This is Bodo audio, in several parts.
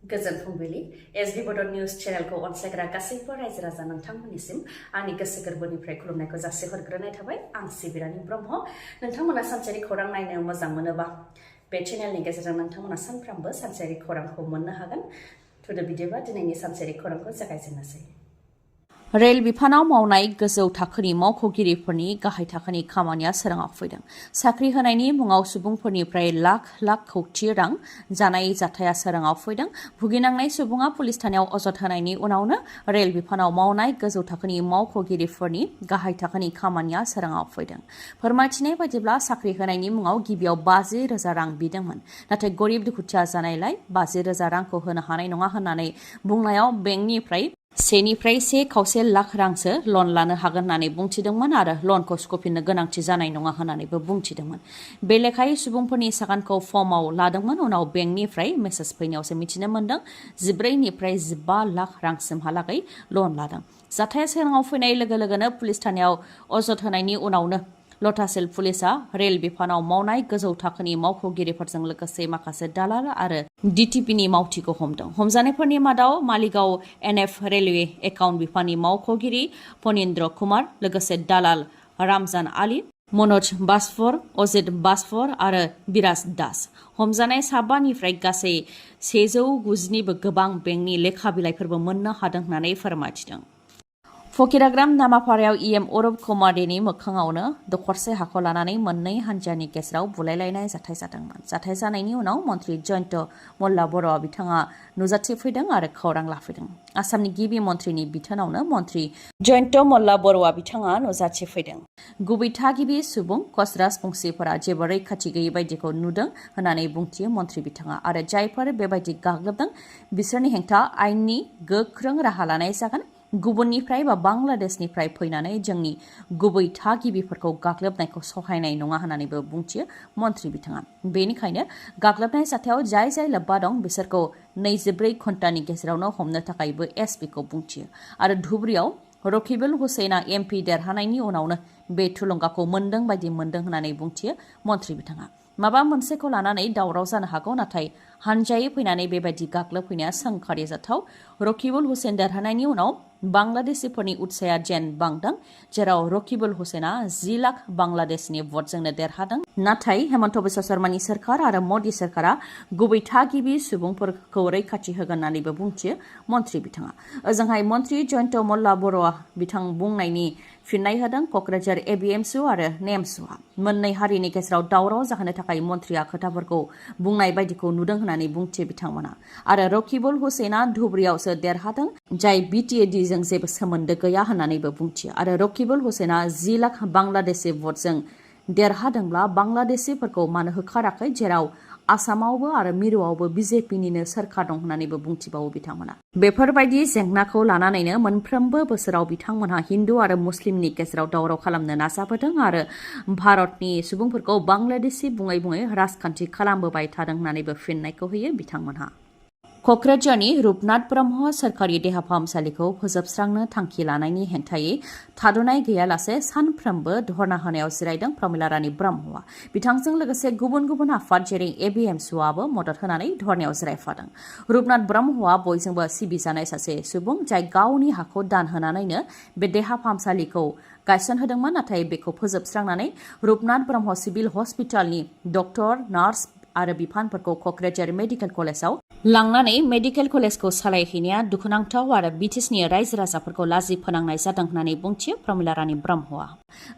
गोजोन फुंबिलि एसबी बड निउज चेनेलखौ अनसायग्रा गासैबो रायजो राजा नोंथांमोननिसिम आंनि गोसो गोरबोनिफ्राय खुलुमनायखौ जासिहरग्रोनाय थाबाय आं सिबि रानी ब्रह्म नोंथांमोना सानसेयारि खौरां नायनो मोजां मोनोबा बे चेनेलनि गेजेरजों नोंथांमोना सानफ्रामबो सानसेयारि खौरांखौ मोननो हागोन थुदो बिदिबा दिनैनि सानसेयारि खौरांखौ जागायजेननोसै रेल बिफानाव मावनाय गोजौ थाखोनि मावख'गिरिफोरनि गाहाय थाखोनि खामानिया सोराङाव फैदों। साख्रि होनायनि मुङाव सुबुंफोरनिफ्राय लाख लाख कौटि रां जानाय जाथाया सोराङाव फैदों। भुगिनांनाय सुबुङा पुलिस थानायाव अजद होनायनि उनावनो रेल बिफानाव मावनाय गोजौ थाखोनि मावख'गिरिफोरनि गाहाय थाखोनि खामानिया सोराङाव फैदों। फोरमायथिनाय बायदिब्ला साख्रि होनायनि मुङाव गिबियाव 50,000 रां बिदोंमोन। नाथाय गरिब दुखुथिया जानायलाय 50,000 रांखौ होनो हानाय नङा होननानै बुंनायाव बेंकनिफ्राय 1.5 लाख रांसो लन लानो हागोन होननानै बुंथिदोंमोन आरो लनखौ सुख'फिननो गोनांथि जानाय नङा होननानैबो बुंथिदोंमोन। बे लेखायै सुबुंफोरनि सागानखौ फर्माव लादोंमोन उनाव बेंकनिफ्राय मेसेज फैनायावसो मिथिनो मोन्दों 14 निफ्राय 15 लाख रांसिमहालागै लन लादों। जाथाया सोराङाव फैनाय लोगो लोगोनो पुलिस थानायाव अजद होनायनि उनावनो लटासेल पुलिसआ रेल बिफानाव मावनाय गोजौ थाखोनि मावख'गिरिफोरजों लोगोसे माखासे दालाल आरो डिटिपिनि मावथिखौ हमदों। हमजानायफोरनि मादाव मालिगाव एनएफ रेलवे एकाउन्ट बिफाननि मावख'गिरि फनिन्द्र कुमार लोगोसे दालाल रामजान आली मनज बासफर अजित बासफर आरो बिराज दास। हमजानाय साबानिफ्राय गासै 190निबो गोबां बेंकनि लेखा बिलाइफोरबो मोननो हादों होननानै फोरमायथिदों। फकिराग्राम नामापारायाव इएम अरुप कुमारनि मोखाङावनो दखरसे हाखौ लानानै मोननै हान्जानि गेजेराव बुलायलायनाय जाथाय जादोंमोन। जाथाय जानायनि उनाव मन्त्रि जयन्त मल्ला बर'आ बिथाङा नुजाथिफैदों आरो खौरां लाफैदों। आसामनि गिबि मन्थ्रिनि बिथोनावनो मन्त्रि जयन्त मल्ला बर'आ बिथाङा नुजाथिफैदों। गुबै थागिबि सुबुं कच राजबंसिफोरा जेबो रैखाथि गैयै बायदिखौ नुदों होननानै बुंथियो मन्त्रि बिथाङा आरो जायफोर बेबायदि गाग्लोबदों बिसोरनि हेंथा आयेननि गोख्रों राहा लानाय जागोन। गुबुननिफ्राय बा बांलादेशनिफ्राय फैनानै जोंनि गुबै थागिबिफोरखौ गाग्लोबनायखौ सहायनाय नङा होननानैबो बुंथियो मन्त्रि बिथाङा। बेनिखायनो गाग्लोबनाय जाथायाव जाय जाय लोब्बा दं बिसोरखौ 24 घन्टानि गेजेरावनो हमनो थाखायबो एसपिखौ बुंथियो आरो धुबुरीयाव रकिबुल हुसैना एमपि देरहानायनि उनावनो बे थुलुंगाखौ मोनदों बायदि मोनदों होननानै बुंथियो मन्त्रि बिथाङा। माबा मोनसेखौ लानानै दावराव जानो हागौ नाथाय हानजायै फैनानै बेबायदि गाग्लोबफैनाया सोंखारि जाथाव। रकिबुल हुसैन देरहानायनि उनाव बांलादेशिफोरनि उत्साहया जेन बांदों जेराव रकिबुल हुसैना 10 लाख बांलादेशनि भटजोंनो देरहादों। नाथाय हेमन्त बिश्व शर्मानि सोरखार आरो मदि सोरखारा गुबै थागिबि सुबुंफोरखौ रैखाथि होगोन होननानैबो बुंथियो मन्त्रि बिथाङा। ओजोंहाय मन्त्रि जयन्त मल्ला बर'आ बिथां बुंनायनि फिन्नाय होदों क'क्राझार एबिएमसु आरो नेमसुआ मोननै हारिनि गेजेराव दावराव जाहोनो थाखाय मन्त्रिया खोथाफोरखौ बुंनाय बायदिखौ नुदों होननानै बुंथियो बिथांमोना आरो रकिबुल हुसैना धुबुरीयावसो देरहादों जाय बिटिएडिजों जेबो सोमोन्दो गैया होननानैबो बुंथियो आरो रकिबुल हुसैना 10 लाख बांलादेशी भटजों देरहादोंब्ला बांलादेशीफोरखौ मानो होखाराखै जेराव आसामावबो आरो मिरुआवबो बिजेपिनिनो सोरखार दं होननानैबो बुंथिबावो बिथांमोना। बेफोरबायदि जेंनाखौ लानानैनो मोनफ्रोमबो बोसोराव बिथांमोनहा हिन्दु आरो मुस्लिमनि गेजेराव दावराव खालामनो नाजाबोदों आरो भारतनि सुबुंफोरखौ बांलादेशी बुङै बुङै राजखान्थि खालामबोबाय थादों होननानैबो फिन्नायखौ होयो बिथांमोनहा। क'क्राझारनि रुपनाथ ब्रह्म सोरखारि देहा फाहामसालिखौ फोजोबस्रांनो थांखि लानायनि हेंथायै थाद'नाय गैयालासे सानफ्रोमबो धर्ना होनायाव जिरायदों प्रमिला रानी ब्रह्मआ। बिथांजों लोगोसे गुबुन गुबुन आफाद जेरै एबिएमसुआबो मदद होनानै धर्नायाव जिरायफादों। रुपनाथ ब्रह्मआ बयजोंबो सिबिजानाय सासे सुबुं जाय गावनि हाखौ दान होनानैनो बे देहा फाहामसालिखौ गायसनहोदोंमोन नाथाय बेखौ फोजोबस्रांनानै रुपनाथ ब्रह्म सिभिल हस्पिटालनि डक्टर नार्स आरो बिफानफोरखौ क'क्राझार मेडिकेल कलेजाव लांनानै मेडिकेल कलेजखौ सालायहैनाया दुखुनांथाव आरो ब्रिटिशनि रायजो राजाफोरखौ लाजि फोनांनाय जादों होननानै बुंथियो प्रमिला रानी ब्रह्मआ।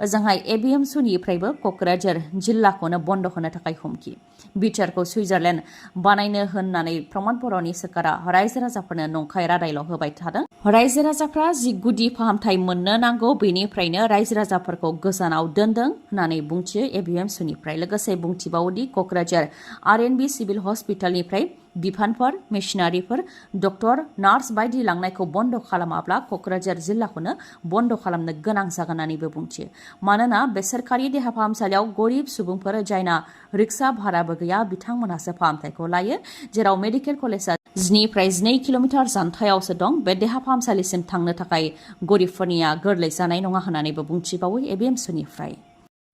ओजोंहाय एबिएमसुनिफ्रायबो क'क्राझार जिल्लाखौनो बन्द होनो थाखाय हुमखि। बिटिआरखौ सुइजारलेण्ड बानायनो होननानै प्रमद बर'नि सोरखारा रायजो राजाफोरनो नंखाय रादायल' होबाय थादों। रायजो राजाफ्रा जि गुदि फाहामथाय मोननो नांगौ बेनिफ्रायनो रायजो राजाफोरखौ गोजानाव दोनदों होननानै बुंथियो एबिएमसुनिफ्राय। लोगोसे बुंथिबावोदि क'क्राझार आरएनबि सिभिल हस्पिटालनिफ्राय बिफानफोर मेसिनारिफोर डक्टर नार्स बायदि लांनायखौ बन्द खालामाब्ला क'क्राझार जिल्लाखौनो बन्द खालामनो गोनां जागोन होननानैबो बुंथियो। मानोना बे सोरखारि देहा फाहामसालियाव गरिब सुबुंफोर जायना रिक्सा भाराबो गैया बिथांमोनहासो फाहामथायखौ लायो जेराव मेडिकेल कलेजआ 2 किल'मिटार जानथायावसो दं। बे देहा फाहामसालिसिम थांनो थाखाय गरिबफोरनिया गोरलै जानाय नङा होननानैबो बुंथिबावो एबिएमसुनिफ्राय।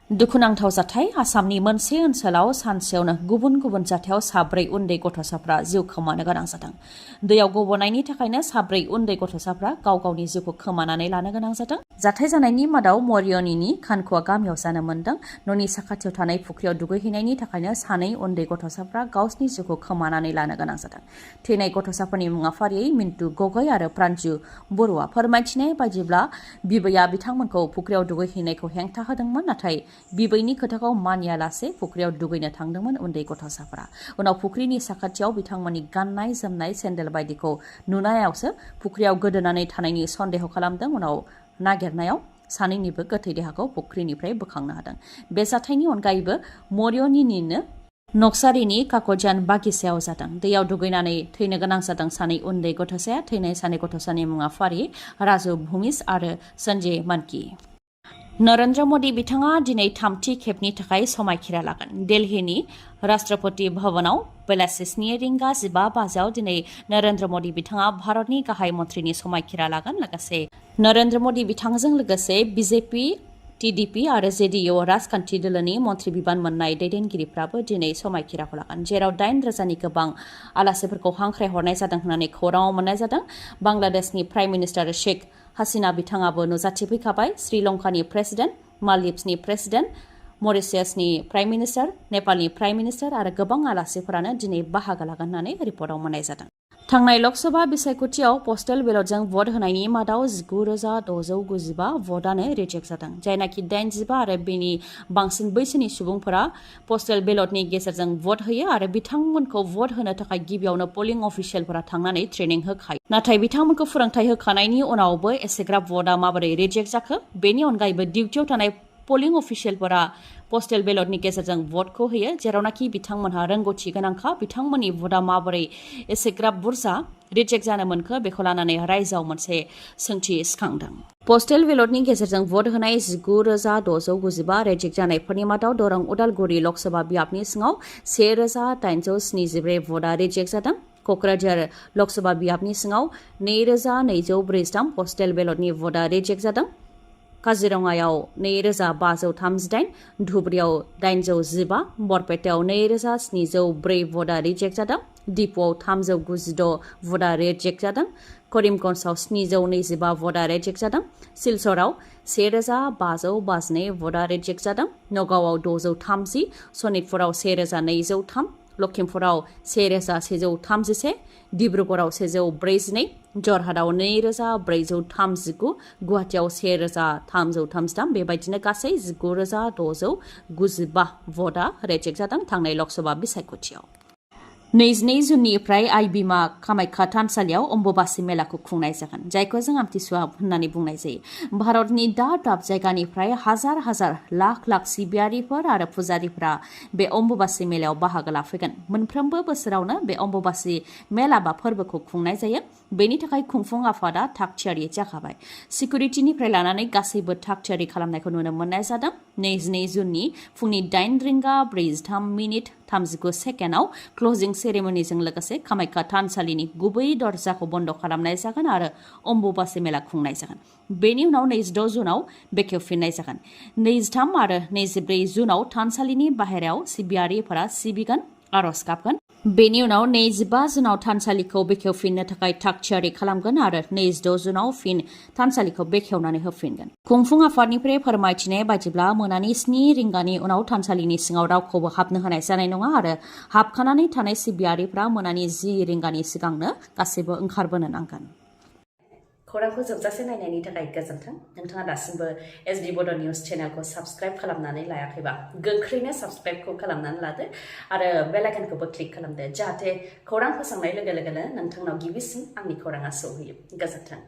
दुखुनांथाव जाथाय आसामनि मोनसे ओनसोलाव सानसेयावनो गुबुन गुबुन जाथायाव साब्रै उन्दै गथ'साफ्रा जिउ खोमानो गोनां जादों। दैयाव गबनायनि थाखायनो साब्रै उन्दै गथ'साफ्रा गाव गावनि जिउखौ खोमानानै लानो गोनां जादों। जाथाय जानायनि मादाव मरियनीनि खानखुवा गामियाव जानो मोन्दों। न'नि साखाथियाव थानाय फुख्रियाव दुगैहैनायनि थाखायनो सानै उन्दै गथ'साफ्रा गावसिनि जिउखौ खोमानानै लानो गोनां जादों। थैनाय गथ'साफोरनि मुङा फारियै मिन्टु गगৈ आरो प्रान्जु बर'आ। फोरमायथिनाय बायदिब्ला बिबैया बिथांमोनखौ फुख्रियाव दुगैहैनायखौ हेंथा होदोंमोन, नाथाय बिबैनि खोथाखौ मानियालासे फुख्रियाव दुगैनो थांदोंमोन उन्दै गथ'साफोरा। उनाव फुख्रिनि साखाथियाव बिथांमोननि गाननाय जोमनाय सेन्देल बायदिखौ नुनायावसो फुख्रियाव गोदोनानै थानायनि सन्देह खालामदों। उनाव नागिरनायाव सानैनिबो गोथै देहाखौ फुख्रिनिफ्राय बोखांनो हादों। बे जाथायनि अनगायैबो मरियनीनिनो नक्सारिनि काकजान बागिसायाव जादों। दैयाव दुगैनानै थैनो गोनां जादों सानै उन्दै गथ'साया। थैनाय सानै गथ'सानि मुङा फारि राजु भुमिज आरो सन्जय मानकि। नरेन्द्र मदि बिथाङा दिनै थामथि खेबनि थाखाय समायखिरा लागोन। दिल्लीनि राष्ट्रपति भवनाव बेलासि 7:15 दिनै नरेन्द्र मदि बिथाङा भारतनि गाहाय मन्थ्रिनि समायखिरा लागोन। लोगोसे नरेन्द्र मदि बिथांजों लोगोसे बिजेपि, टिडिपि आरो जेडिइउ राजखान्थि दोलोनि मन्थ्रि बिबान मोननाय दैदेनगिरिफ्राबो दिनै समायखिराखौ लागोन, जेराव 8,000नि गोबां आलासिफोरखौ हांख्रायहरनाय जादों होननानै खौराङाव मोननाय जादों। बांलादेशनि प्राइम मिनिस्टार शेख हासिना बिथाङाबो नुजाथिफैखाबाय। श्रीलंकानि प्रेसिडेन्ट, मालदिभ्सनि प्रेसिडेन्ट, मरिशियासनि प्राइम मिनिस्टार, नेपालनि प्राइम मिनिस्टार आरो गोबां आलासिफोरानो दिनै बाहागो लागोन होननानै रिपर्टआव मोननाय जादों। थांनाय लकसभा बिसायख'थियाव पस्टेल बेलटजों भट होनायनि मादाव 19,695 भटआनो रिजेक्ट जादों। जायनाखि 85 आरो बेनि बांसिन बैसोनि सुबुंफोरा पस्टेल बेलटनि गेजेरजों भट होयो आरो बिथांमोनखौ भट होनो थाखाय गिबियावनो पलिं अफिसियेलफोरा थांनानै ट्रेनिं होखायो। नाथाय बिथांमोनखौ फोरोंथाय होखानायनि उनावबो एसेग्राब भटआ माबोरै रिजेक्ट जाखो? बेनि अनगायैबो डिउटियाव थानाय पलिं अफिसियेलफोरा पस्टेल बेलटनि गेजेरजों भटखौ होयो, जेरावनाखि बिथांमोनहा रोंगौथि गोनांखा। बिथांमोननि भटआ माबोरै एसेग्राब बुरजा रिजेक्ट जानो मोनखो बेखौ लानानै रायजोआव मोनसे सोंथि सिखांदों। पस्टेल बेलटनि गेजेरजों भट होनाय 19,695 रिजेक्ट जानायफोरनि मादाव दरं उदालगुरि लकसभा बियाबनि सिङाव 1,874 भटआ रिजेक्ट जादों। क'क्राझार लकसभा बियाबनि सिङाव 2,243 पस्टेल बेलटनि भटआ रिजेक्ट जादों। काजिरङायाव 2,538, धुबुरीयाव 815, बरपेटायाव 2,704 भटआ रिजेक्ट जादों। डिपुआव 396 भटआ रिजेक्ट जादों। करिमगन्जआव 725 भटआ रिजेक्ट जादों। सिलचराव 1,552 भटआ रिजेक्ट जादों। नगावआव 630, सनितपुराव 1,203, लखिमपुराव 1,131, डिब्रुगड़आव 142, जरहाटआव 2,439, गुवाहाटियाव 1,333, बेबायदिनो गासै 19,695 भटआ रिजेक्ट जादों थांनाय लकसभा बिसायख'थियाव। 22 जुननिफ्राय आइ बिमा कामाख्या थानसालियाव अम्बुबासि मेलाखौ खुंनाय जागोन, जायखौ जों आमथिसुवा होननानै बुंनाय जायो। भारतनि दाब दाब जायगानिफ्राय हाजार हाजार लाख लाख सिबियारिफोर आरो फुजारिफोरा बे अम्बुबासि मेलायाव बाहागो लाफैगोन। मोनफ्रोमबो बोसोरावनो बे अम्बुबासि मेला बा फोरबोखौ खुंनाय जायो। बेनि थाखाय खुंफुं आफादा थाग थियारि जाखाबाय। सिकिउरिटिनिफ्राय लानानै गासैबो थाग थियारि खालामनायखौ नुनो मोननाय जादों। 22 जुननि फुंनि 8:43:39 क्लजिं सेरेमनिजों लोगोसे कामाख्या थानसालिनि गुबै दरजाखौ बन्द खालामनाय जागोन आरो अम्बुबासि मेला खुंनाय जागोन। बेनि उनाव 22 जुनाव बेखेवफिननाय जागोन। 23 आरो 24 जुनाव थानसालिनि बाहेरायाव सिबियारिफोरा सिबिगोन, आरज गाबगोन। बेनि उनाव 25 जुनाव थानसालिखौ बेखेवफिननो थाखाय थाग थियारि खालामगोन आरो 26 जुनाव फिन थानसालिखौ बेखेवनानै होफिनगोन। खुंफुं आफादनिफ्राय फोरमायथिनाय बायदिब्ला मोनानि 7 रिंगानि उनाव थानसालिनि सिङाव रावखौबो हाबनो होनाय जानाय नङा आरो हाबखानानै थानाय सिबियारिफ्रा मोनानि 10 रिंगानि सिगांनो गासैबो ओंखारबोनो नांगोन। खौरांखौ जोबजासे नायनायनि थाखाय गोजोन्थों। नोंथाङा दासिमबो एसडि बड' निउस चेनेलखौ साबस्क्राइब खालामनानै लायाखैबा गोख्रैनो साबस्क्राइबखौ खालामनानै लादो आरो बेल आइकनखौबो क्लिक खालामदो, जाहाथे खौरां फोसावनाय लोगो लोगोनो नोंथांनाव गिबिसिन आंनि खौराङा सौहैयो। गोजोन्थों।